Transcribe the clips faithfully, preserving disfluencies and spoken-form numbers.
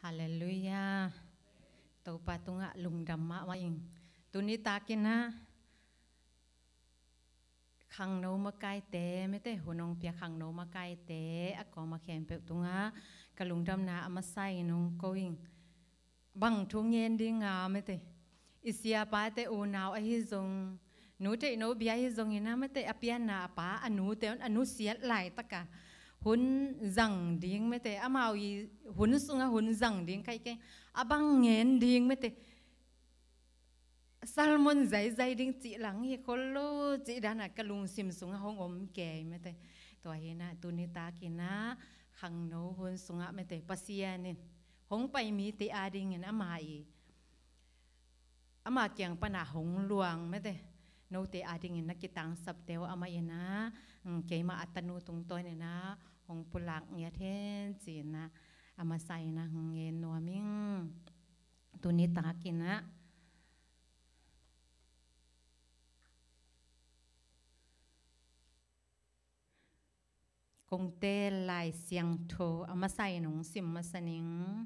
Halleluiah. Topa tungah lungdam mahmah ing. Tuni takin ah khangno makaite, mete, hun hong pia khangno makaite a kawm a khempeuh tungah ka lungdamna a masa in hong ko ing. Bang thu ngen ding a, mete, i siapate unau ahi zong, nu Theihno Bia ahi zongin ah, mete, a pianna a pa a nute un a nusiat laitaka hun zang ding, mete, amau i hun sungah hun zang ding khaih keng, a bang ngen ding, mete, sermon zaizai ding cih lang hi khol lo cih dana ka lungsim sungah hong om kei, mete. Tua hi na tuni takin ah khangno hun sungah, mete, Pasian in hong pai mite adingin ama i, ama kiang pana hong luang, mete, note adingin na kitangsapte uh amah in ah, mm, keima a tanu tungtawnin ah hong pulak ngiat hen ci-in ah a masa in ah hong ngen nuam ing. Tuni takin ah kong tel Lai Siangtho a masa in hong sim masa ning.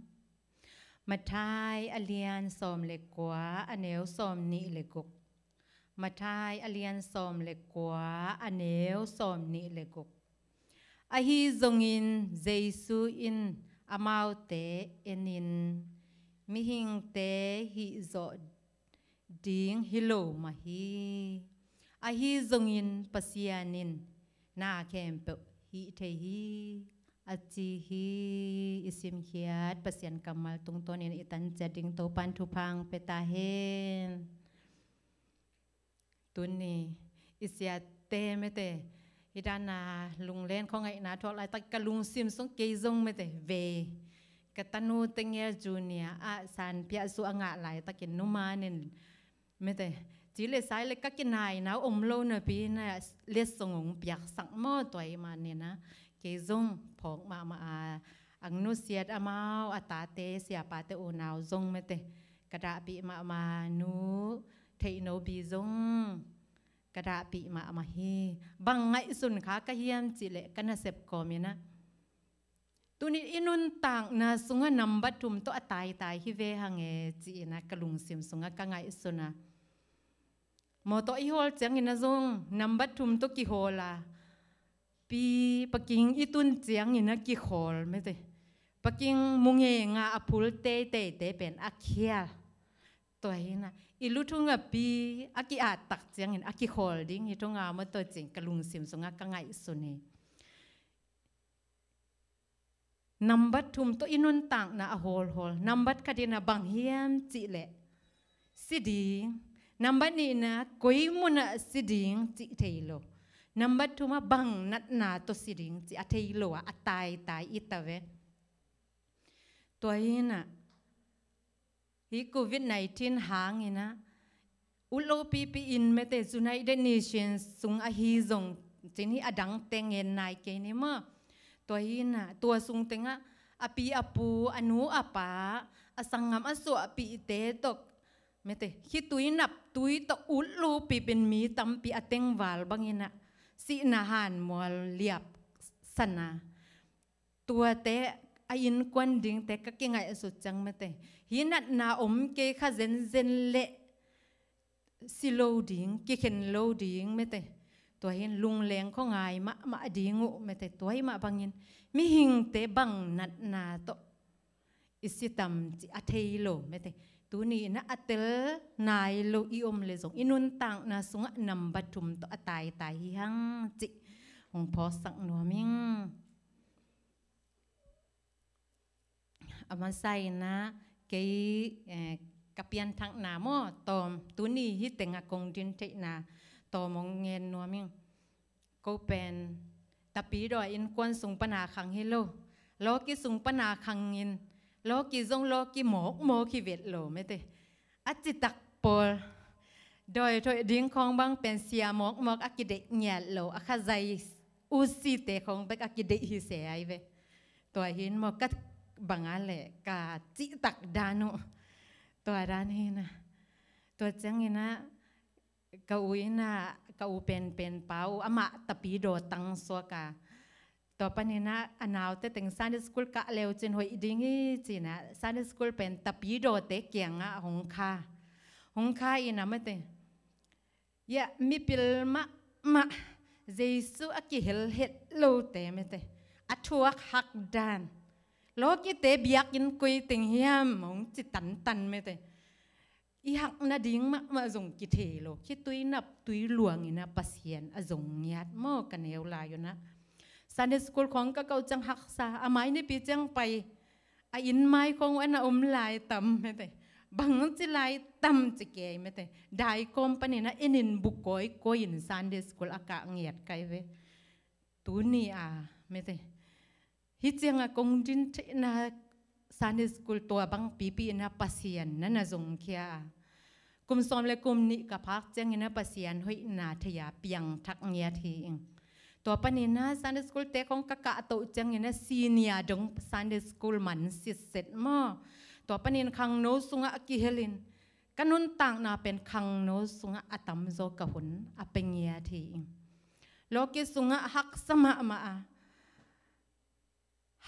Matthai a lian sawm le kua, a neu sawm nih le guk. Matthai a lian sawm le kua, a neu sawm nih le guk. Ahi zongin Jesu in amaute enin, mihingte hih zawh ding hi lo mah hi. Ahi zongin Pasian in na khempeuh hih thei hi, a ci hi. I simkhiat Pasian kammal tungtawnin i tan ciat ding Topan thupha hong pia ta hen. Tuni i siate, mete, hih dana lunglen khuangaihna thuak laitak ka lungsim sung kei zong, mete, vei ka tanute ngel junior ah sanpiah suah a ngah laitakin numan in, mete, ci le sai le ka kinaina om lo napi-in ah letsong hong piaksak maw, tua ahih manin ah kei zong phawk mahmah a, ang nusiat amau a tate siapate unau zong, mete, ka dahpih mahmah, nu Theihno Bia zong ka dahpih mahmah hi. Bang ngaihsun kha ka hiam cih leh ka nasep kawmin ah, tuni i nuntakna sungah nambat thum tawh a taitai hi ve hang e ci-in ah ka lungsim sungah ka ngaihsun a. Mawtaw i hawl ciangin ah zong nambat thum tawh kihawl a, pi parking i tun ciangin ah kikhawl, mete, parking mu ngenga a phul teiteite pen a khial. Tua hi na i luthung a pi a ki-at tak ciangin a kikhawl ding hi thunga maw, tua ciang ka lungsim sungah ka ngaihsun hi. Nambat thum tawh i nuntakna a hawlhawl. Nambat khat in ah bang hiam cih leh si ding. Nambat nihna koi munah si ding cih thei lo. Nambat thum ah bang natna tawh si ding cih a thei lo a, a taitai i ta ve. Tua hi na hih covid nineteen hangin ah ut lopipi in, mete, United Nations sung ahi zong cin hi, a dangte ngen nai kei ni maw. Tua hi na tua sung tengah a pi a pu, a nu a pa, a sanggam a suahpihte tawh, mete, khitui naptui tawh ut lupipin mi tampi a tengval bangin ah sihna hanmual liap sana. Tuate a innkuan dingte ka kingaihsut ciang, mete, hih natna om kei kha zenzen leh si lo ding, kikhen lo ding, mete. Tua hi in lungleng khuangai mahmah ding uh, mete. Tua hi mah bangin mihingte bang natna tawh i si tam cih a thei lo, mete. Tuni in ah a tel nai lo i om leh zong i nuntakna sungah nambat thum tawh a taitai hi hang cih hong phawksak nuam ing. A masa in ah kei, eh, ka pianthakna maw, tawm, tuni hih tengah kong din theihna tawm hong ngen nuam ing. Ko pen Tapidaw innkuan sung pana khang hi lo. Lawki sung pana khangin, lawki zong lawki mawkmawk hi vet lo, mete. A citak pawl, dawi thoih ding khawng bang pen sia mawkmawk a kideih ngiat lo, a kha zai usite khawng bek a kideih hi se ai ve. Tua hi in maw, ka bang a leh ka cihtak dan uh. Tua dan hi na. Tua ciangin ah ka u in ah, ka u penpen pa uh, amah Tapidaw tang suak a, Tua panin ah a naute teng Sunday school kah leu cin hoih ding hi cin ah Sunday school pen tapidawte kiangah hong kha. Hong kha in ah mate. Ya, mipil mahmah, Jesu a kihel het lote mate. A thuak hak dan. Lawkite biakinn koi teng hiam hong ci tantan mate. I hak nading mahmah zong kithei lo. Khitui nap tui luang in ah Pasian a zong ngiat maw ka neu lai un ah. Sunday school khawng ka koh ciang haksa. A mai nipi ciang pai. A inn mai khawng un a om lai tam mate. Bang ci lai tam ci kei mate. Daikawm panin ah en in bu kawikawi in Sunday school a kah ngiat kai ve. Tuni a mate. Hih ciangah kong din theihna Sunday school tua bang pipi in ah Pasian na na zongkhia a. Kum sawm le kum nih ka phak ciangin ah Pasian hoihna thei a piangthak ngiat hi ing. Tua panin ah Sunday school te khawng ka kahtoh ciangin ah senior dong Sunday school man sitset maw. Tua panin khangno sungah a kihelin ka nuntakna pen khangno sungah a tamzaw ka hun a pia ngiat hi ing. Lawki sungah haksa mahmah a.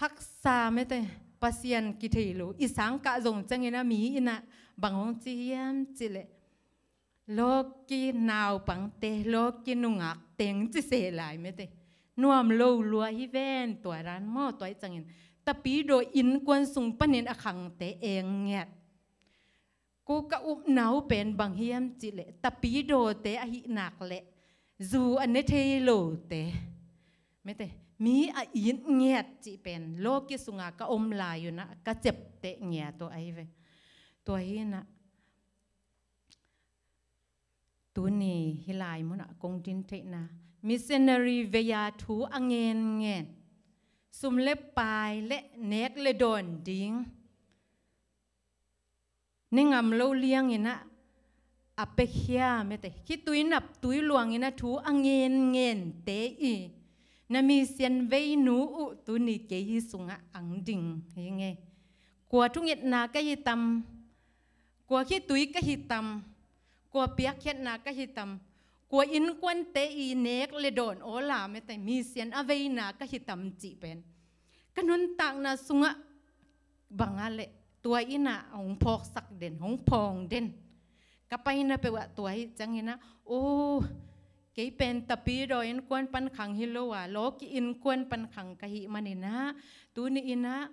Haksa mate, Pasian kithei lo. I sang kah zong ciangin ah mi in ah bang hong ci hiam cih leh. Lawki naupangte, lawki nungak teng ci se lai mate. Nuam lo lua hi ven tua dan maw tua hi ciangin. Tapidaw innkuan sung panin a khangte eng ngiat. Ko ka upna uh pen bang hiam cih leh tapidawte ahih nak leh zu a ne thei lote. Mate, mi a it ngiat cih pen lawki sunga ka om lai un ah ka ciapteh ngiat uh ahi ve. Tua hi in ah tuni hih lai munah kong din theihna missionary vei a thu a ngenngen sum le pai le nek le dawn ding ne ngam lo liangin ah a piakhia mate. Khitui nap tui luangin ah thu a ngenngen te i na mission veinu uh tuni kei hih sungah ang ding hi ngei. Kua thungetna ka hi tam, kua khitui ka hi tam, kua piakkhiatna ka hi tam, kua innkuante i nek le dawn aw la mate mission a veina ka hi tam cih pen ka nuntakna sungah bang a leh tua in ah hong phawksak den, hong phawng den. Ka paina peuh ah tua hi ciangin ah, oh, kei pen tapidaw innkuan pan khang hi lo a, lawki innkuan pan khang ka hih manin ah, tuni in ah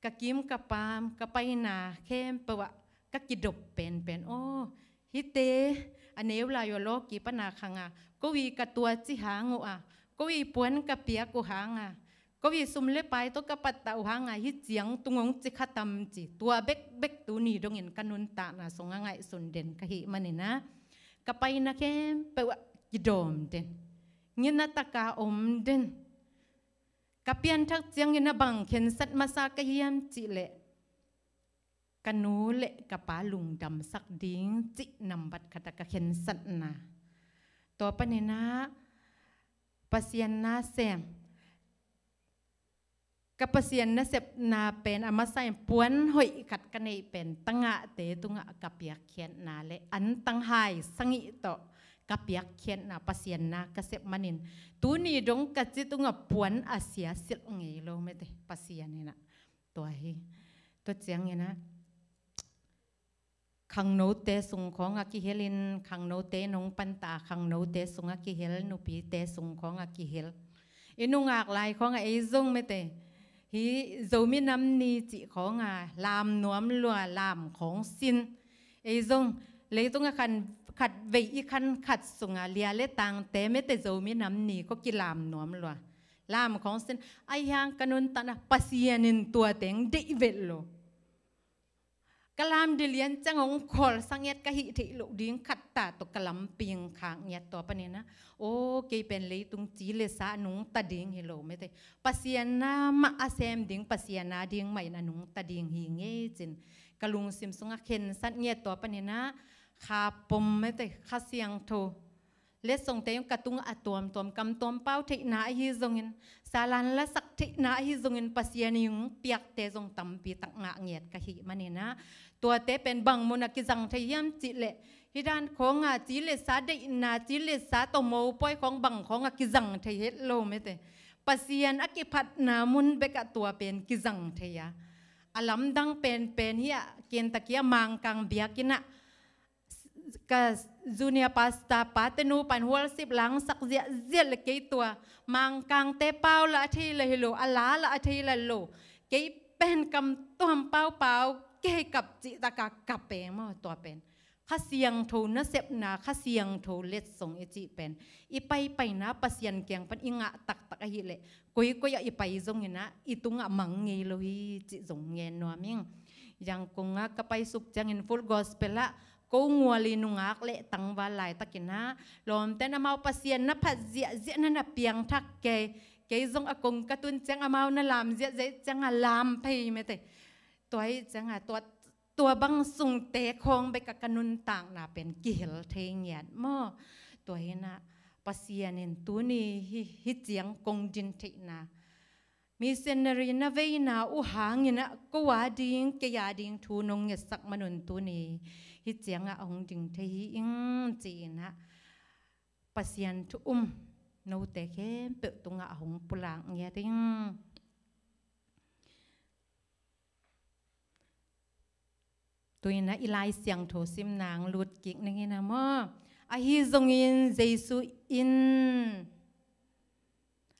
ka kim ka pam, ka paina khempeuh ah ka kidop penpen. Oh, hihte a neu lai uh a lawki pan a khang a, ko i ka tua ci hang uh a, ko i puan ka piak uh hang a, ko i sum le pai tawh ka pattah uh hang a, hih ciang tung hong ci kha tam ci. Tua bekbek tuni dongin ka nuntakna sungah ngaihsun den ka hih manin ah, ka paina khempeuh ah kidawm den. Ngina taka om den. Ka pianthak ciangin ah bang khensat masa ka hiam cih leh ka nu le ka pa lungdamsak ding cih nambat khat ah ka khensatna. Tua panin ah Pasian nasem, ka Pasian nasepna pen a masa in puan hoih khat ka neih pen tangahte tungah ka piakkhiatna le antang hai sangih tawh ka piakkhiatna Pasian na ka sep manin tuni dong ka ci tungah puan a sia silh ngei lo mate Pasian in ah. Tua hi. Tua ciangin ah khangnote sung khawng a kihelin, khangnote nong panta khangnote sung a kihel, nupite sung khawng a kihel. I nungak lai khawng a ei zong mate. Hih Zomi Nam Ni cih khawng a lam nuam lua, lam khawng sin. Ei zong leitung a khan khat vei i khan khat sung a lia le tangte mate Zomi Nam Ni ko kilam nuam lua. Lam khawng sin, ahi hang ka nuntakna Pasian in tua teng deih vet lo. Ka lam dilian ciang hong khawl sa ngiat ka hih theih loh ding khat ta tawh ka lampi khak ngiat tua panin ah. Aw, kei pen leitung ci le sa nungta ding hi lo mate. Pasian na mah a sem ding, Pasian na ding mah in a nungta ding hi ngei cin. Ka lungsim sungah khensat ngiat tua panin ah. Kha pom mate, Kha Siangtho letsongte zong ka tungah a tuamtuam, kam tuam pau theihna ahi zongin, salan lasak theihna ahi zongin, Pasian in hong piakte zong tampi tak ngah ngiat ka hih manin ah. Tuate pen bang mun a kizang thei hiam cih leh, hih dan khawng a ci le sa deihna, ci le sa tawh mopawi khawng bang khawng a kizang thei het lo mate. Pasian a kiphatna mun bekah tua pen kizang thei a. A lamdang penpen hi a, Kentucky a Mangkang biakinn ah ka junior pastor pate nu pan worship langsak ziahziah le kei tua Mangkangte pau lah a thei lah hi lo, a la lah a thei lah lo. Kei pen kam tuam paupau kei kap cih taka kap e maw tua pen. Kha Siangtho nasepna, Kha Siangtho letsong i cih pen i paipaina Pasian kiang pan i ngah taktak ahileh koikoi ah i pai zongin ah i tungah mang ngei lo hi cih zong ngen nuam ing. Yangon ah ka paisuk ciangin Full Gospel ah ko nguali nungak le tangval laitakin ah lawmten amau Pasian na phat ziahziah na na piangthak kei, kei zong a kong ka tun ciang amau na lam ziahziah ciang a lam phei mete. Tua hi ciang a tua tua bang sungte khawng bek a ka nuntakna pen kihel thei ngiat maw? Tua hi nah Pasian in tuni hi, hi ciang kong din theihna missionary na veina uh hangin ah ko a ding kei a ding thu nong ngetsak manun tuni hi ciang ah hong ding thei hi ing ci-in ah Pasian thu um note khempeuh tungah hong pulak ngiat ing. Tuina i Lai Siangtho simna ang lut kik nangin a maw? Ahi zongin Jesu in,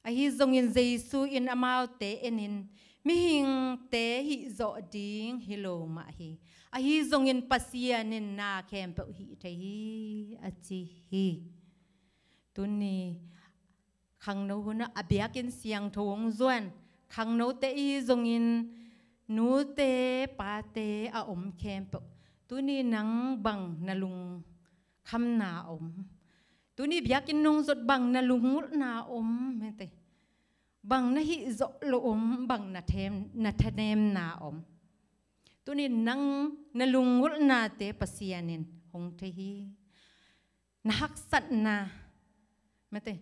ahi zongin Jesu in amaute enin mihingte hihzawh ding hi lo mah hi. Ahi zongin Pasian in na khempeuh hih thei hi a ci hi. Tuni khangno hunah a biakinn siangtho hong zuan khangnote i zongin nute pate a om khempeuh tuni nang bang na lungkhamna om? Tuni biakinn nong zot bang na lungngulhna om mete? Bang na hihzawh lo om? Bang na them, na thanemna om? Tuni nang na lungngulhnate Pasian in hong thei hi. Na haksatna mete,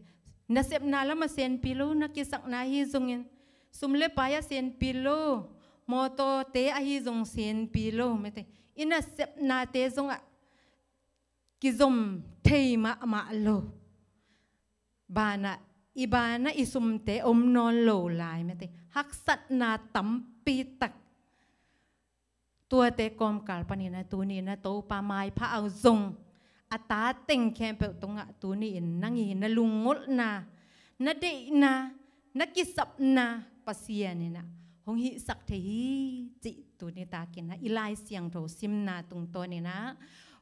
na sepna lamah senpi lo, na kisakna ahi zongin sum le pai a senpi lo, mawtawte ahi zong senpi lo mete, i na sepnate zongah kizom thei mahmah lo. Banah i banah i sumte om nawn lo lai mete, haksatna tampi tak. Tuate kawmkal panin a tuni in a Topa maipha au zong a ta teng khempeuh tungah tuni in nang i na lungngulhna, na deihna, na kisapna Pasian in ah hong hihsak thei hi cih tuni takin ah i Lai Siangtho simna tungtawn in ah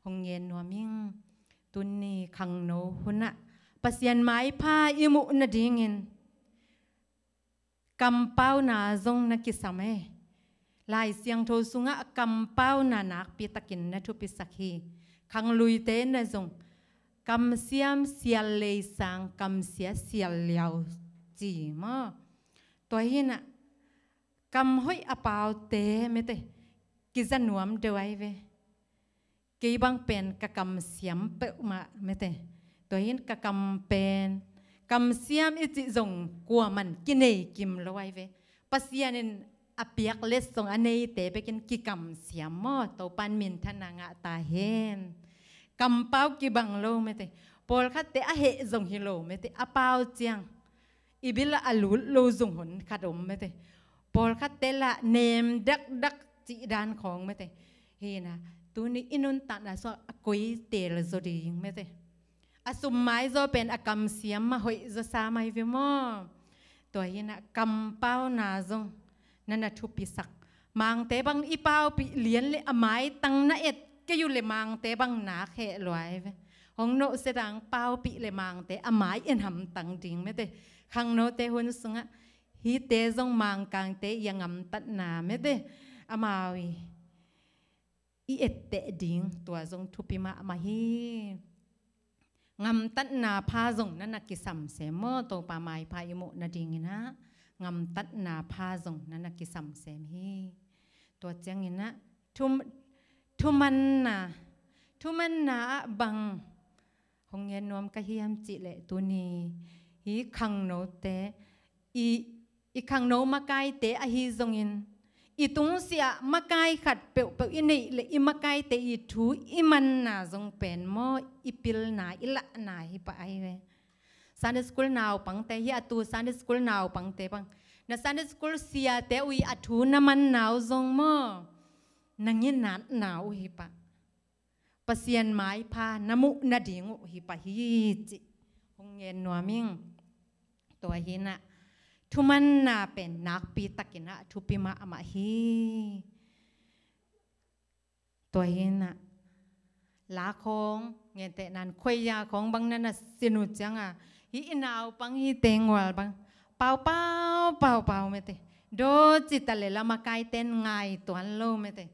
hong ngen nuam ing. Tuni khangno hunah Pasian maipha i muh nadingin kampauna zong na kisam e. Lai Siangtho sungah kampauna nakpi takin na thupisak hi. Khangluite na zong kamsiam sial leisang kamsia sial liau ci maw? Tua hinah kam hoih a paute mete kiza nuam deuh ai ve. Kei bang pen ka kamsiam peuhmah mete. Tua hin ka kam pen kamsiam i cih zong kuaman kinei kim lo ai ve. Pasian in a piak letsong a neite bekin kikamsiam maw? Topan minthanna ngah ta hen. Kampau kibang lo mete. Pawlkhatte a heh zong hi lo mete, a pau ciang i bilah a lut lo zong hun khat om mete. Pawlkhatte lah nem dakdak cih dan khawng mete. Hina tuni i nuntakna sua a koi tel zaw ding mete. A sum mai zaw pen a kamsiam mah hoih zaw sa mai ve maw? Tua hinah kampauna zong na na thupisak. Mangte bang i paupih lian le a maitang na et kei uh le mangte bang nak heh luai ve. Hong nohsia dang paupih le mangte a mai en hamtang ding mete. Khangnote hun sungah hite zong Mangkangte i a ngamtatna mete. Amau i i etteh ding tua zong thupi mahmah hi. Ngamtatna pha zong na na kisam sem maw? Topa maipha i muh nadingin ah ngamtatna pha zong na na kisam sem hi. Tua ciangin ah thum, thumanna, thumanna ah bang hong ngen nuam ka hiam cih leh tuni hi khangnote i, i khangno makaite ahi zongin i tungsiah makai khat peuhpeuh i neih le i makaite i thu i manna zong pen maw i pilna i lahna hi pah ahi ve. Sunday school naupangte hi, a tu Sunday school naupangte bang, na Sunday school siate uh i a thu na manna uh zong maw, na nginatna uh hi pah. Pasian maipha na muh nading uh hi pah hi cih hong ngen nuam ing. Tua hi-in ah thumanna pen nakpi takin ah thupi mahmah hi. Tua hi-in ah la khawng, gentehna in khuaiya khawng bang na na sin uh ciang ah, hih i naupang hi teng ual bang pau pau pau pau mete, daw ci ta leh la makaite in ngai tuan lo mete.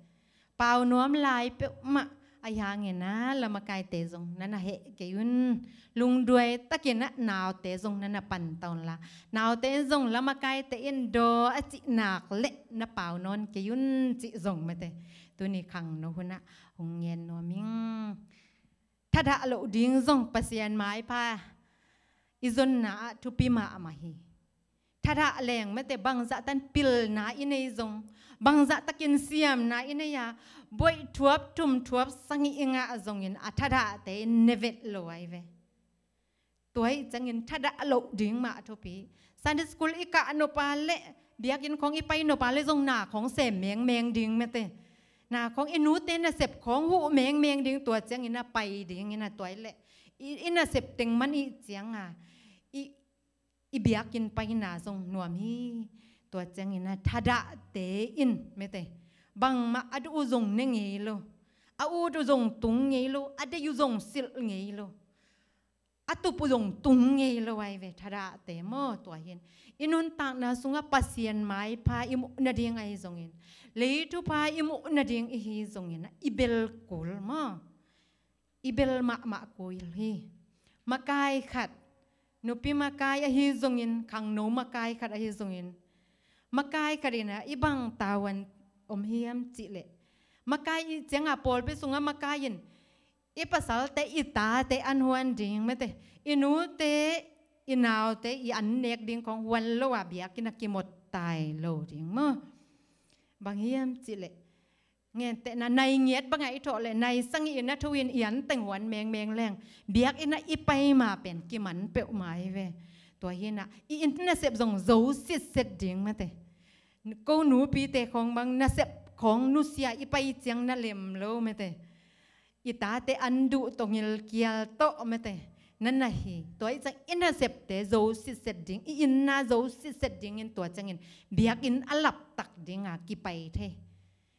Pau nuam lai peuhmah. Ahi hangin ah la makaite zong na na heh kei un. Lungduai takin ah naute zong na na panta un la, naute in zong la makaite in daw a cih nak leh na pau nawn kei un cih zong mete, tuni khangno hun ah hong ngen nuam ing. Thadah loh ding zong Pasian maipha i zonna ah thupi mahmah hi. Thadah leng mete, bangzah tan pilna i nei zong, bangzah takin siamna i nei a, buaih thuap thum thuap sagih i ngah zongin a thadahte in ne vet lo ahi ve. Tua ahih ciangin thadah loh ding mah thupi. Sunday school i kah nop a leh, biakinn khawng i pai nop a leh zong na khawng sem mengmeng ding mete. Na khawng i nute nasep khawng huh mengmeng ding, tua ciangin a pai ding in a, tua hi leh i, i nasep teng man i ciang a, i, i biakinn paina zong nuam hi. Tua ciangin a thadahte in mete, bangmah a duh uh zong ne ngei lo, a ut uh zong tung ngei lo, a deih uh zong silh ngei lo, a tup uh zong tung ngei lo ahi ve thadahte maw. Tua hi-in i nuntakna sungah Pasian maipha i muh nading ahi zongin, lei thupha i muh nading i hi zongin i bel kul maw. I bel mahmah kul hi. Makai khat, nupi makai ahi zongin, khangno makai khat ahi zongin, makai khat in ah i bang tavuan om hiam cih leh, makai i ciang a pawlpi sungah makai in i pasalte, i tate an huan ding mete, i nute, i naute i an nek ding khawng huan lo a biakinn a kimot tai lo ding maw. Bang hiam cih leh, gentehna nai giat bang a i thawh leh nai sagih in a thu in i an teng huan mengmeng leng, biakinn ah i pai ma pen kiman peuhmah hi ve. Tua hi-in ah i inn nasep zong zo sitset ding mete. Ko nupite khawng bang nasep khawng nusia, i pai ciang na lem lo mete. I tate an duh tawh, ngilkial tawh mete na na hi. Tua ahih ciang i nasepte zo sitset ding, i inna zo sitset dingin, tua ciangin biakinn a laptak ding a kipai thei,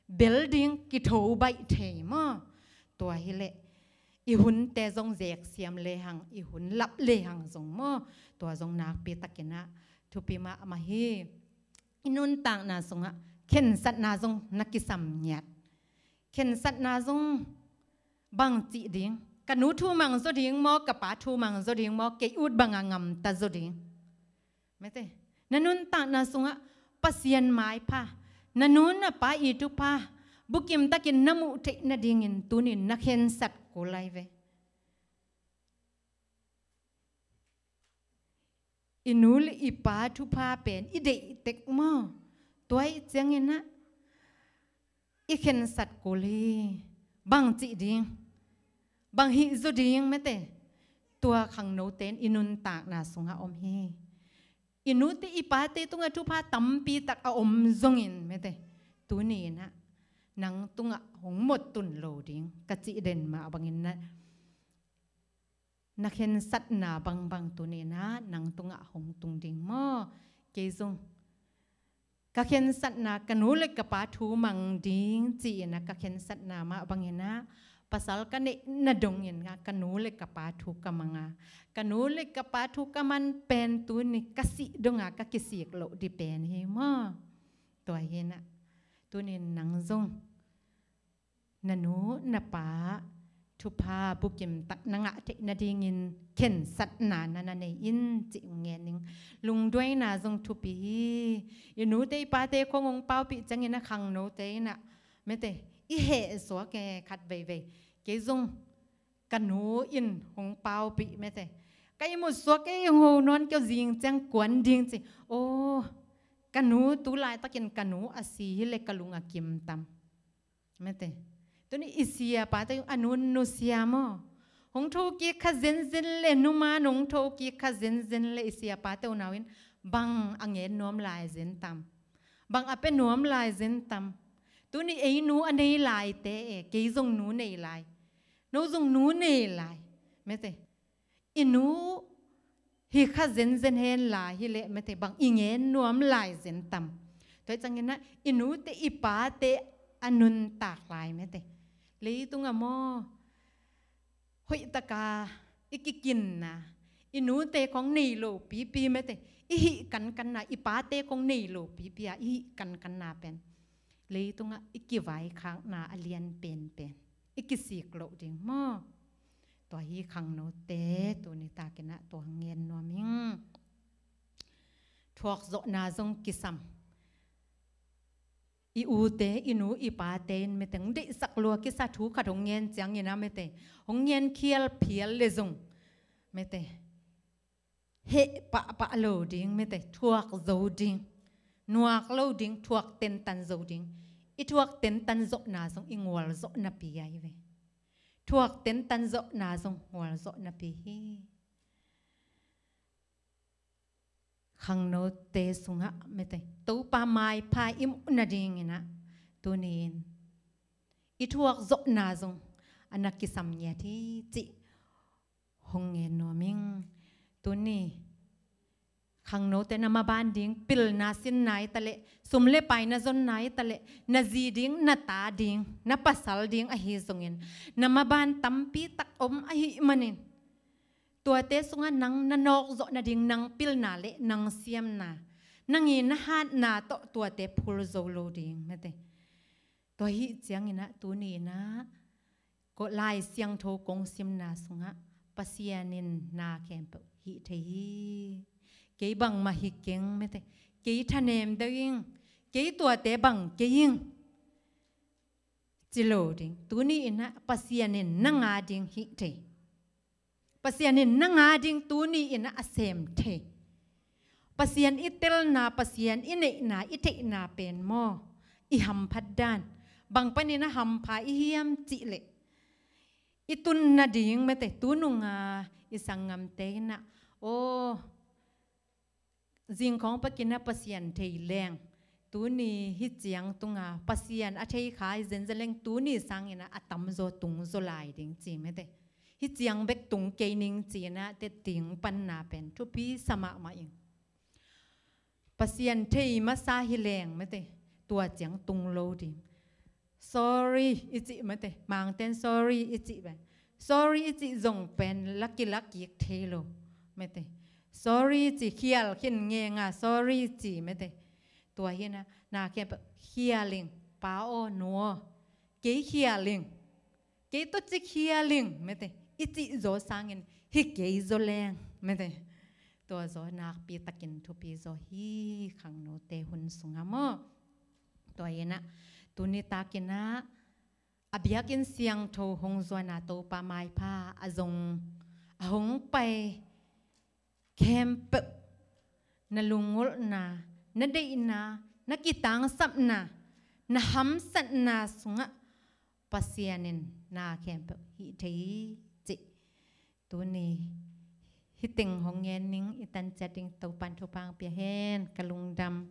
bel ding kitho baih thei maw. Tua hi leh i hunte zong zeksiam lehang, i hun lap lehang zong maw, tua zong nakpi takin ah thupi mahmah hi. I nuntakna sungah khensatna zong na kisam ngiat. Khensatna zong bang cih ding, ka nu thu mang zaw ding maw, ka pa thu mang zaw ding maw, kei ut bang a ngamta zaw ding. Mete, na nuntakna sungah Pasian maipha, na nu na pa i thupha bukim takin na muh theih nadingin tunin na khensat kul ahi ve. I nu le i pa thupha pen i deih tek maw. Tua ahih ciangin ah i khensat kul hi. Bang cih ding, bang hih zaw ding mete, tua khangnote in i nuntakna sungah om hi. I nute i pate tungah thupha tampi tak a om zongin mete, tuni in ah nang tungah hong mawk tun lo ding ka cih den mah bangin ah, na khensatna bangbang tuni in ah nang tungah hong tung ding maw. Kei zong ka khensatna, ka nu le ka pa thu mang ding ci-in ah ka khensatna mah bangin ah, pasal ka neihna dongin ah ka nu le ka pa thu ka mang a, ka nu le ka pa thu ka man pen tuni ka sih dong a ka kisik loh ding pen hi maw. Tua hi-in ah tunin nang zong na nu na pa thupha bukim tak na ngah theih nadingin khensatna na na nei in cih hong ngen ing. Lungduaina zong thupi hi. I nute i pate khawng hong paupih ciangin ah khangnote in ah mete, i heh suak e khat veivei. Kei zong ka nu in hong paupih mete, ka ihmut suak e, hong ho nawn kei uh, zing ciang kuan ding ci. Aw, ka nu tu laitakin ka nu a si hi leh ka lung a kim tam. Mete, tuni i siapate a nu nusia maw. Nong thokik kha zenzen le, numa nong thokik kha zenzen le, i siapa te unau in bang a ngen nuam lai zen tam? Bang a pe nuam lai zen tam? Tuni ei nu a nei lai te e, kei zong nu nei lai. No zong nu nei lai. Mete. I nu hi kha zenzen hen lai hi le, mete, bang i ngen nuam lai zen tam? Tua i cangin ah, i nu te i pa te a nuntak lai, mete. Leitung a maw, hoih taka i kikinna, i nu te kong nei lo pipi, mete, i hih kankanna, i pa te kong nei lo pipi a i hih kankanna pen leitungah i kivaikhakna a lian penpen, i kisik loh ding maw? Tua hi khangnote tuni takin ah tua ngen nuam ing. Thuakzawhna zong kisam. I ute, i nu, i pate in, mete, hong deihsak lua kisa thu khat hong ngen ciangin ah, mete, hong ngen khial phial le zong, mete, heh pahpah lo ding, mete, thuak zo ding, nuak lo ding, thuak tentan zo ding. I thuak tentan zawhna zong i ngual zawhna pi ahi ve. Thuak tentan zawhna zong ngual zawhna pi hi. Khangnote sungah, mete, Topa maipha i muh nadingin ah tuni-in i thuak zawhna zong a na kisam ngiat hi cih hong ngen nuam ing. Tuni khangnote na maban ding pilna sinna i ta leh, sum le pai na zonna i ta leh, na zi ding, na ta ding, na pasal ding ahi zongin, na maban tampi tak om ahih manin, tuate sungah nang na nawk zawh nading, nang pilna le nang siamna, nang i na hatna tawh tuate phul zo lo ding, mete. Tua hi ciangin ah tuni-in ah, ko Lai Siangtho kong simna sungah, Pasian in na khempeuh hih thei hi. Kei bangmah hi keng, mete. Kei thanem deuh ing. Kei tuate bang kei ing, ci lo ding. Tuni-in ah Pasian in nang a ding hih thei. Pasian in nang a ding tuni-in ah a sem thei. Pasian i telna, Pasian i neihna, i theihna pen maw, i hamphat dan, bang panin a hampha i hiam cih leh, i tun nading, mete, tununga i sanggamte in ah, aw, zingkhawng pakin a Pasian thei leng, tuni hi ciang tunga Pasian a thei kha hi zenzen leng, tuni sangin ah a tamzaw tungzaw lai ding ci, mete. Hi ciang bek tung kei ning ci-in ah te ting panna pen thupi sa mahmah ing. Pasian thei masa hi leng, mete, tua ciang tung lo ding. Sorry i cih, mete, Mangten sorry i cih pen, sorry i cih zong pen laki lakik thei lo, mete. Sorry i cih, khial khin ngenga sorry i cih, mete. Tua hi-in ah na khempeuh khial ing, pa aw, nu aw, kei khial ing, kei tawh ci khial ing, mete, i cih zaw sangin hi kei zaw leng, mete, tua zaw nakpi takin thupi zaw hi khangnote hun sungah maw. Tua hi-in ah tuni takin ah a biakinn siangtho hong zuan a Topa maipha a zong, a hong pai khempeuh, na lungulhna, na deihna, na kitangsapna, na hamsatna sungah Pasian in na khempeuh hih thei hi cih tuni hih teng hong ngen ning. I tan ciat ding Topa'n thupha hong pia hen. Ka lungdam.